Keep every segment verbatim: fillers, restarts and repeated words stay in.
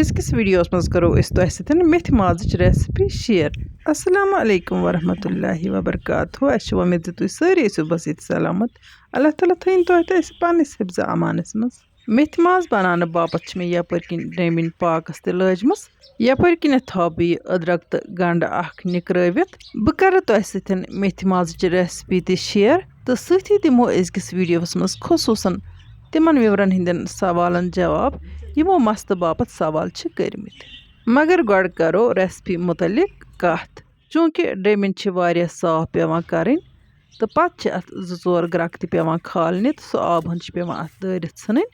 أزکِس ویٖڈیوَس منٛز کَرو أسۍ تۄہہِ سۭتۍ میتھِ مازٕچ recipe share۔ السلام علیکم ورحمۃ اللہ وبرکاتہ۔ اَسہِ چھِ وۄمید زِ تُہۍ سٲری ٲسِو بس ییٚتہِ سلامت۔ اللہ تعالیٰ تھٲیِن تۄہہِ تہٕ اَسہِ پنٛنِس حفظ امانَس منٛز۔ میتھِ ماز بناونہٕ باپتھ چھِ مےٚ یَپٲرۍ کِنۍ ڈیمِنۍ پاکَس تہِ لٲجمٕژ۔ یَپٲرۍ کِنٮ۪تھ تھاوٕ بہٕ یہِ أدرَک تہٕ گنٛڈٕ اَکھ نِکرٲوِتھ۔ بہٕ کَرٕ تۄہہِ سۭتۍ میتھِ مازٕچ recipe تہِ share تہٕ سۭتی دِمو أزکِس ویٖڈیوَس منٛز خصوٗصاً تِمَن viewerن ہٕنٛدٮ۪ن سوالَن جواب، یِمو مَستہٕ باپتھ سوال چھِ کٔرمٕتۍ۔ مگر گۄڈٕ کَرو recipe مُتعلِق کَتھ۔ چوٗنٛکہِ ڈیمِنۍ چھِ واریاہ صاف پٮ۪وان کَرٕنۍ تہٕ پَتہٕ چھِ اَتھ زٕ ژور گرٛکہٕ تہِ پٮ۪وان کھالنہِ تہٕ سُہ آب ہن چھِ پٮ۪وان اَتھ دٲرِتھ ژھٕنٕنۍ۔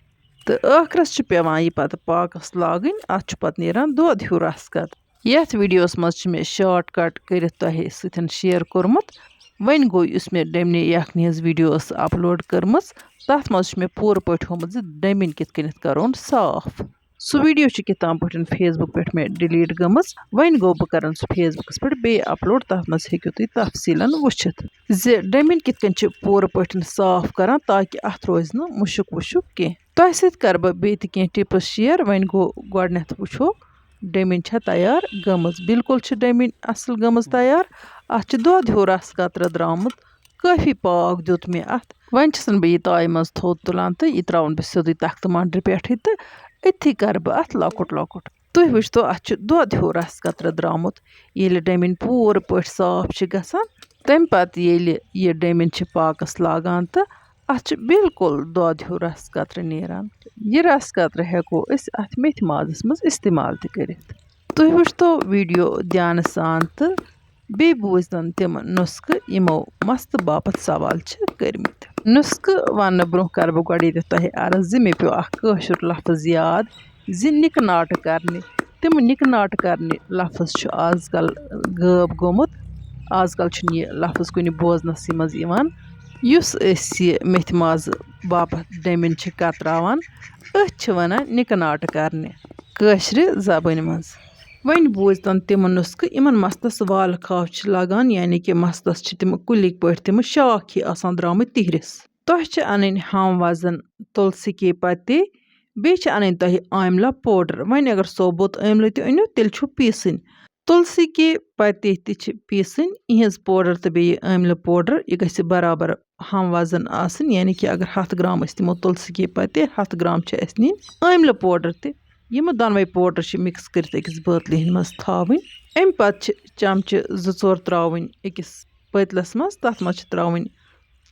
تہٕ ٲخرَس چھِ پٮ۪وان یہِ پَتہٕ پاکَس لاگٕنۍ۔ اَتھ چھُ پَتہٕ نیران دۄد ہیوٗ رَس قطرٕ۔ یَتھ ویٖڈیوَس منٛز چھِ مےٚ shortcut کٔرِتھ تۄہہِ سۭتۍ share کوٚرمُت۔ وۄنۍ گوٚو، یُس مےٚ ڈیمنہِ یَکھنہِ ہٕنٛز ویٖڈیو ٲس upload کٔرمٕژ، تَتھ منٛز چھُ مےٚ پوٗرٕ پٲٹھۍ ہوومُت زِ ڈیمِنۍ کِتھ کٔنٮ۪تھ کَرون صاف۔ سُہ ویٖڈیو چھِ کِتھ تام پٲٹھۍ Facebook پٮ۪ٹھ مےٚ delete گٔمٕژ۔ وۄنۍ گوٚو، بہٕ کَرَن سُہ Facebookس پٮ۪ٹھ بیٚیہِ upload، تَتھ منٛز ہیٚکِو تُہۍ تفصیٖلاً وٕچھِتھ زِ ڈیمنۍ کِتھ کٔنۍ چھِ پوٗرٕ پٲٹھۍ صاف کَران، تاکہِ اَتھ روزِ نہٕ مُشُک وُشُک کینٛہہ۔ تۄہہِ سۭتۍ کَرٕ بہٕ بیٚیہِ تہِ کینٛہہ tips share۔ وۄنۍ گوٚو، گۄڈٕنٮ۪تھ وٕچھو ڈیمِنۍ چھےٚ تیار گٔمٕژ۔ بِلکُل چھِ ڈیمِنۍ اَصٕل گٔمٕژ تیار۔ اَتھ چھِ دۄد ہیوٗ رَس قطرٕ درٛامُت۔ کٲفی پاکھ دیُت مےٚ اَتھ۔ وۄنۍ چھَسَن بہٕ یہِ تایہِ منٛز تھوٚد تُلان تہٕ یہِ ترٛاوَن بہٕ سیوٚدُے تختہٕ مۄنٛڈرِ پٮ۪ٹھٕے تہٕ أتھی کَرٕ بہٕ اَتھ لۄکُٹ لۄکُٹ۔ تُہۍ وٕچھتو، اَتھ چھُ دۄد ہیوٗ رَس قطرٕ درٛامُت۔ ییٚلہِ ڈیمِنۍ پوٗرٕ پٲٹھۍ صاف چھِ گژھان، تَمہِ پَتہٕ ییٚلہِ یہِ ڈیمِنۍ چھِ پاکَس لاگان تہٕ اَتھ چھِ بِلکُل دۄد ہیوٗ رَس قطرٕ نیران۔ یہِ رَس قطرٕ ہٮ۪کو أسۍ اَتھ میتھِ مازَس منٛز استعمال تہِ کٔرِتھ۔ تُہۍ وٕچھتو ویٖڈیو دھیانہٕ سان تہٕ بیٚیہِ بوٗزۍتَن تِم نُسخہٕ، یِمو مَستہٕ باپتھ سوال چھِ کٔرمٕتۍ۔ نُسخہٕ وَننہٕ برٛونٛہہ کَرٕ بہٕ گۄڈٕ ییٚتٮ۪تھ تۄہہِ عرض زِ مےٚ پیوٚو اَکھ کٲشُر لفظ یاد زِ نِکہٕ ناٹہٕ کَرنہِ۔ تِم نِکہٕ ناٹہٕ کَرنہِ لفظ چھُ آز کل غٲب گوٚمُت۔ آز کل چھُنہٕ یہِ لفظ کُنہِ بوزنَسٕے منٛز یِوان۔ یُس أسۍ یہِ میتھِ مازٕ باپتھ ڈیمِنۍ چھِ کتراوان، أتھۍ چھِ وَنان نِکہٕ ناٹہٕ کَرنہِ کٲشرِ زبٲنۍ منٛز۔ وۄنۍ بوٗزۍتَن تِم نُسخہٕ، یِمن مستس والہٕ کھاو چھِ لگان، یعنی کہِ مستس چھِ تِم کُلِکۍ پٲٹھۍ تِم شاخ ہی آسان درٛامٕتۍ تِہرِس۔ تۄہہِ چھِ اَنٕنۍ ہم وزن تُلسی کے پتے، بیٚیہِ چھِ اَنٕنۍ تۄہہِ آملہ powder۔ وۄنۍ اگر ثوبوٗت آملہٕ تہِ أنِو، تیٚلہِ چھُو پیٖسٕنۍ۔ تُلسی کے پتے تہِ چھِ پیٖسٕنۍ، یِہٕنٛز powder تہٕ بیٚیہِ آملہٕ powder، یہِ گژھِ برابر ہم وزن آسٕنۍ، یعنی کہِ اگر ہَتھ گرام أسۍ نِمو تُلسی کے پتے، ہَتھ گرام چھِ اَسہِ نِنۍ آملہٕ powder تہِ۔ یِم دۄنوَے powder چھِ mix کٔرِتھ أکِس بٲتلہِ ہِنٛدِ منٛز تھاوٕنۍ۔ اَمہِ پتہٕ چھِ چمچہٕ زٕ ژور ترٛاوٕنۍ أکِس پٔتلَس منٛز۔ تَتھ منٛز چھِ ترٛاوٕنۍ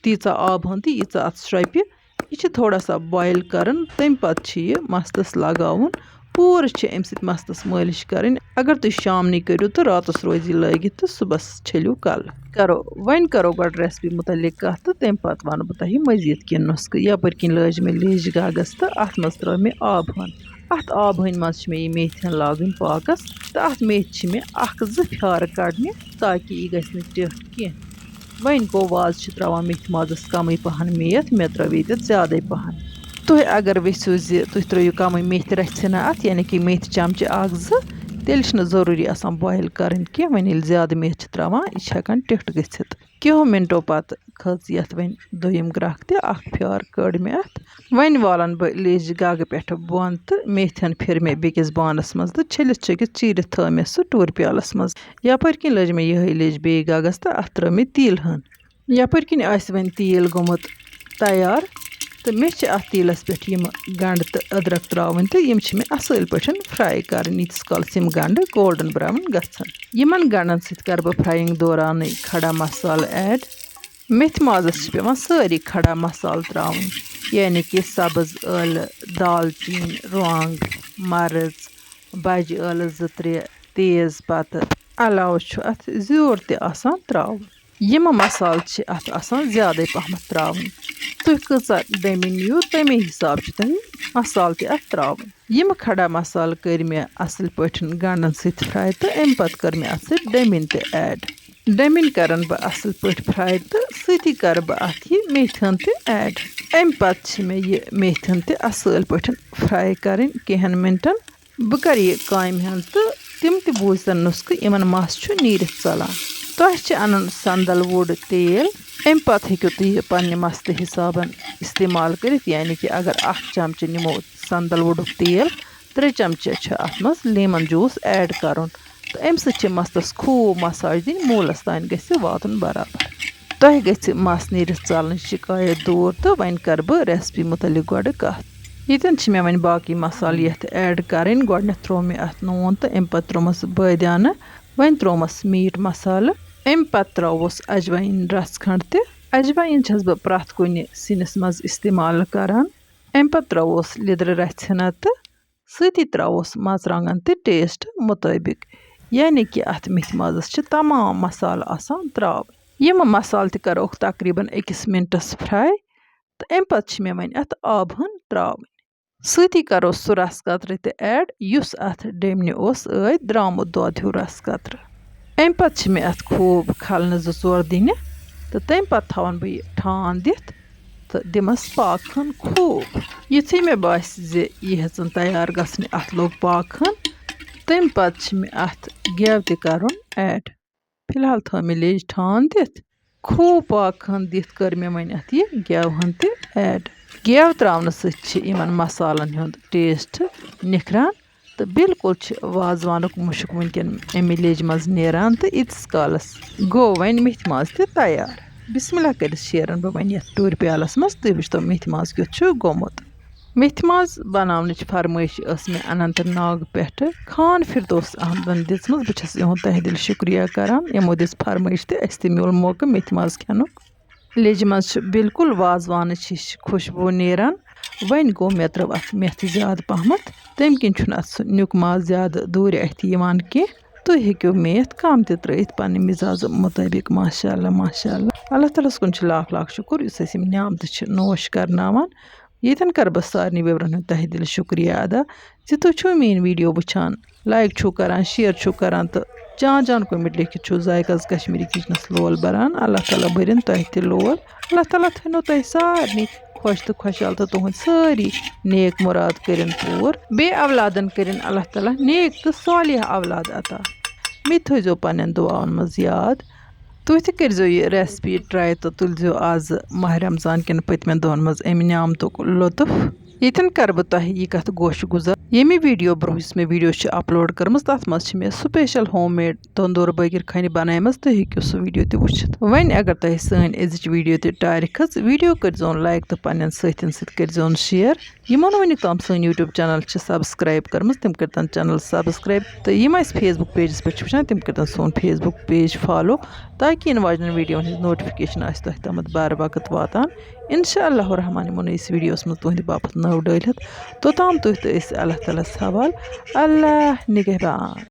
تیٖژاہ آبہٕ ہن تہٕ ییٖژاہ اَتھ شرٛۄپہِ۔ یہِ چھِ تھوڑا سا boil کَرُن، تَمہِ پتہٕ چھِ یہِ مَستَس لَگاوُن۔ پوٗرٕ چھِ اَمہِ سۭتۍ مَستَس مٲلِش کَرٕنۍ۔ اگر تُہۍ شامنٕے کٔرِو تہٕ راتَس روزِ یہِ لٲگِتھ تہٕ صُبحَس چھٔلِو کَلہٕ۔ کَرو، وۄنۍ کَرو گۄڈٕ recipe مُتعلِق کَتھ تہٕ تَمہِ پتہٕ وَنہٕ بہٕ تۄہہِ مٔزیٖد کینٛہہ نُسخہٕ۔ یَپٲرۍ کِنۍ لٲج مےٚ لیٚج گاگَس تہٕ اَتھ منٛز ترٛٲو مےٚ آبہٕ ہن۔ اَتھ آبہٕ ہٕنۍ منٛز چھِ مےٚ یہِ میتھِ ہن لاگٕنۍ پاکَس تہٕ اَتھ میتھِ چھِ مےٚ اَکھ زٕ پھیٛارٕ کَڑنہِ، تاکہِ یہِ گژھِ نہٕ ٹیٚٹھ کینٛہہ۔ وۄنۍ گوٚو، وازٕ چھِ ترٛاوان میتھِ مازَس کَمٕے پَہَن میتھ، مےٚ ترٛٲو ییٚتٮ۪تھ زیادَے پَہَن۔ تُہۍ اگر ویٚژھِو زِ تُہۍ ترٛٲیِو کَمٕے میتھِ رَژھِ ہنا اَتھ، یعنی کہِ میتھِ چمچہٕ اَکھ زٕ، تیٚلہِ چھِنہٕ ضروٗری آسان boil کَرٕنۍ کینٛہہ۔ وۄنۍ ییٚلہِ زیادٕ میتھ چھِ ترٛاوان، یہِ چھِ ہٮ۪کان ٹیٚٹھ گٔژھِتھ۔ کینٛہو مِنٹو پتہٕ کھٔژ یَتھ وۄنۍ دوٚیِم گرٛکھ تہِ، اَکھ پھیٛار کٔڑ مےٚ اَتھ۔ وۄنۍ والَن بہٕ لیٚجہِ گَگہٕ پٮ۪ٹھٕ بۄن تہٕ میتھٮ۪ن پھِر مےٚ بیٚکِس بانَس منٛز تہٕ چھٔلِتھ چھٔکِتھ چیٖرِتھ تھٲو مےٚ سُہ ٹوٗرِ پیالَس منٛز۔ یَپٲرۍ کِنۍ لٔج مےٚ یِہوٚے لیٚج بیٚیہِ گَگَس تہٕ اَتھ ترٛٲو مےٚ تیٖل ہٕن۔ یَپٲرۍ کِنۍ آسہِ وۄنۍ تیٖل گوٚمُت تیار تہٕ مےٚ چھِ اَتھ تیٖلَس پٮ۪ٹھ یِم گَنٛڈٕ تہٕ أدرَک ترٛاوٕنۍ تہٕ یِم چھِ مےٚ اَصٕل پٲٹھۍ fry کَرٕنۍ، ییٖتِس کالَس یِم گَنٛڈٕ golden brown گژھن۔ یِمَن گَنٛڈَن سۭتۍ کَرٕ بہٕ frying دورانٕے کھڑا مصالہٕ add۔ میتھِ مازَس چھِ پٮ۪وان سٲری کھڑا مصالہٕ ترٛاوٕنۍ، یعنی کہِ سبٕز ٲلہٕ، دالچیٖن، رۄنٛگ، مَرٕژ، بَجہِ ٲلہٕ زٕ ترٛےٚ، تیز پَتہٕ۔ علاوٕ چھُ اَتھ زیُر تہِ آسان ترٛاوُن۔ یِم مصالہٕ چھِ اَتھ آسان زیادَے پَہمَتھ ترٛاوٕنۍ۔ تُہۍ کۭژاہ ڈیمِنۍ نِیِو، تَمے حِساب چھِ تۄہہِ مصالہٕ تہِ اَتھ ترٛاوٕنۍ۔ یِم کھڑا مصالہٕ کٔرۍ مےٚ اَصٕل پٲٹھۍ گَنٛڈَن سۭتۍ fry تہٕ اَمہِ پَتہٕ کٔر مےٚ اَتھ سۭتۍ ڈیمِنۍ تہِ add۔ ڈیمِنۍ کَرَن بہٕ اَصٕل پٲٹھۍ fry تہٕ سۭتی کَرٕ بہٕ اَتھ یہِ میتھِ ہن تہِ add۔ اَمہِ پَتہٕ چھِ مےٚ یہِ میتھِ ہن تہِ اَصٕل پٲٹھۍ fry کَرٕنۍ کینٛہَن مِنٹَن۔ بہٕ کَرٕ یہِ کامہِ ہٕنٛز تہٕ تِم تہِ بوٗزۍتَن نُسخہٕ، یِمَن مَس چھُ نیٖرِتھ ژَلان۔ تۄہہِ چھِ اَنُن sandalwood تیل۔ اَمہِ پَتہٕ ہیٚکِو تُہۍ یہِ پنٛنہِ مَستہٕ حِسابَن استعمال کٔرِتھ، یعنی کہِ اگر اَکھ چمچہٕ نِمو sandalwoodُک تیل، ترٛےٚ چمچہٕ چھِ اَتھ منٛز لیمن جوٗس ایڈ کَرُن تہٕ اَمہِ سۭتۍ چھِ مَستَس خوٗب مساج دِنۍ، موٗلَس تانۍ گژھِ واتُن برابر۔ تۄہہِ گژھِ مَس نیٖرِتھ ژَلنٕچ شِکایت دوٗر تہٕ وۄنۍ کَرٕ بہٕ ریسپی مُتعلِق گۄڈٕ کَتھ۔ ییٚتٮ۪ن چھِ مےٚ وۄنۍ باقٕے مصالہٕ یَتھ ایڈ کَرٕنۍ۔ گۄڈٕنٮ۪تھ ترٛوو مےٚ اَتھ نوٗن تہٕ اَمہِ پَتہٕ ترٛوومَس بٲدیانہٕ، وۄنۍ ترٛوومَس میٖٹ مصالہٕ، اَمہِ پَتہٕ ترٛاووس اجوایِن رَژھ کھنٛڈ تہِ۔ اجوایِن چھَس بہٕ پرٛٮ۪تھ کُنہِ سِنِس منٛز اِستعمال کَران۔ اَمہِ پَتہٕ ترٛاووس لیٚدرِ رَژھِ ہنا تہٕ سۭتی ترٛاووس مَرژٕوانٛگَن تہِ ٹیسٹ مُطٲبِق، یعنی کہِ اَتھ میتھِ مازَس چھِ تمام مصالہٕ آسان ترٛاوٕنۍ۔ یِم مصالہٕ تہِ کَروکھ تقریٖباً أکِس مِنٹَس فراے تہٕ اَمہِ پَتہٕ چھِ مےٚ وۄنۍ اَتھ آبہٕ ہن ترٛاوٕنۍ۔ سۭتی کَرو سُہ رَس قطرٕ تہِ ایڈ، یُس اَتھ ڈیٚمنہِ اوس ٲدۍ درٛامُت دۄد ہیوٗ رَس قطرٕ۔ اَمہِ پَتہٕ چھِ مےٚ اَتھ خوٗب کھلنہٕ زٕ ژور دِنہِ تہٕ تَمہِ پَتہٕ تھاوَن بہٕ یہِ ٹھانٛڈ دِتھ تہٕ دِمَس پاکہٕ ہن خوٗب۔ یُتھُے مےٚ باسہِ زِ یہِ ہیٚژٕن تیار گژھنہِ، اَتھ لوٚگ پاکہٕ ہن، تَمہِ پَتہٕ چھِ مےٚ اَتھ گٮ۪و تہِ کَرُن ایڈ۔ فی الحال تھٲو مےٚ لیٚج ٹھانٛڈ دِتھ۔ خوٗب پاکہٕ ہن دِتھ کٔر مےٚ وۄنۍ اَتھ یہِ گٮ۪و ہن تہِ ایڈ۔ گٮ۪و ترٛاونہٕ سۭتۍ چھِ یِمَن مصالَن ہُنٛد ٹیسٹ نِکھران تہٕ بالکل چھِ وازوانُک مُشُک وٕنکٮ۪ن اَمہِ لیٚجہِ منٛز نیران تہٕ ییٖتِس کالَس گوٚو وۄنۍ میتھِ ماز تہِ تیار۔ بسم اللہ کٔرِتھ شیرَن بہٕ وۄنۍ یَتھ ٹوٗرِ پیالَس منٛز، تُہۍ وٕچھتو میتھِ ماز کیُتھ چھُ گوٚمُت۔ میتھِ ماز بناونٕچ فرمٲیش ٲس مےٚ اننت ناگ پٮ۪ٹھٕ خان فردوس احمدن دِژمٕژ۔ بہٕ چھَس یِہُنٛد تہہ دِل شُکریہ کران، یِمو دِژ فرمٲیش تہٕ اَسہِ تہِ میوٗل موقعہٕ میتھِ ماز کھٮ۪نُک۔ لیٚجہِ منٛز چھِ بالکل وازوانٕچ ہِش خوشبوٗ نیران۔ وۄنۍ گوٚو مےٚ ترٲو اَتھ میتھِ زیادٕ پہمتھ، تَمہِ کِنۍ چھُنہٕ اَتھ سُہ نیُک ماز زیادٕ دوٗرِ اَتھِ یِوان کینٛہہ۔ تُہۍ ہیٚکِو میتھ کم تہِ ترٲیِتھ پننہِ مِزازٕ مُطٲبِق۔ ماشاء اللہ، ماشاء اللہ۔ اللہ تعالیٰ ہَس کُن چھُ لاکھ لاکھ شُکُر، یُس اَسہِ یِم نعمتہٕ چھِ نوش کرناوان۔ ییٚتٮ۪ن کَرٕ بہٕ سارنٕے وِورَن ہُنٛد تہہِ دِل شُکریہ ادا زِ تُہۍ چھِو میٛٲنۍ ویٖڈیو وٕچھان، لایک چھِو کَران، شِیَر چھِو کَران تہٕ جان جان کوٚمٮ۪نٛٹ لیکھِتھ چھِو ذایقہٕ آز کشمیٖری کِچنَس لول بَران۔ اللہ تعالیٰ بٔرِن تۄہہِ تہِ لول۔ اللہ تعالیٰ تھٲینو تۄہہِ سارنٕے خۄش تہٕ خۄشحال تہٕ تُہٕنٛدۍ سٲری نیک مُراد کٔرِن پوٗر۔ بیٚیہِ اولادَن کٔرِن اللہ تعالیٰ نیک تہٕ صالح اولاد عطا۔ مےٚ تہِ تھٲیزیو پنٛنٮ۪ن دُعاوَن منٛز یاد۔ تُہۍ تہِ کٔرۍزیو یہِ ریسپی ٹراے تہٕ تُلۍزیو آز ماہ رمضان کٮ۪ن پٔتمٮ۪ن دۄہَن منٛز اَمہِ نعمتُک لطف۔ ییٚتٮ۪ن کَرٕ بہٕ تۄہہِ یہِ کَتھ گوشہِ گُزار، ییٚمہِ ویٖڈیو برٛونٛہہ یُس مےٚ ویٖڈیو چھِ اپلوڈ کٔرمٕژ، تَتھ منٛز چھِ مےٚ سپیشل ہوم میڈ تندور بٲگِر خانہِ بنٲومٕژ، تُہۍ ہیٚکِو سُہ ویٖڈیو تہِ وٕچھِتھ۔ وۄنۍ اگر تۄہہِ سٲنۍ أزِچ ویٖڈیو تہِ ٹارِ کھٔژ، ویٖڈیو کٔرۍزیون لایک تہٕ پنٛنٮ۪ن سٲتھٮ۪ن سۭتۍ کٔرۍزیون شیئر۔ یِمو نہٕ وٕنیُک تام سٲنۍ یوٗٹیوب چینل چھِ سبسکرائب کٔرمٕژ، تِم کٔرۍتن چینل سبسکرائب۔ تہٕ یِم اَسہِ فیس بُک پیجَس پٮ۪ٹھ چھِ وٕچھان، تِم کٔرۍتن سون فیس بُک پیج فالو، تاکہِ یِنہٕ واجنٮ۪ن ویٖڈیوَن ہٕنٛز نوٹیفکیشن آسہِ تۄہہِ تامَتھ بار وقت واتان۔ انشاء اللہ الرحمن یِمو نہٕ أسۍ ویٖڈیوَس منٛز تُہٕنٛدِ باپتھ نٔو ڈٲلِتھ۔ توٚتام تُہۍ تہٕ أسۍ اللہ تعالیٰ ہَس حوال۔ اللہ نگہبان۔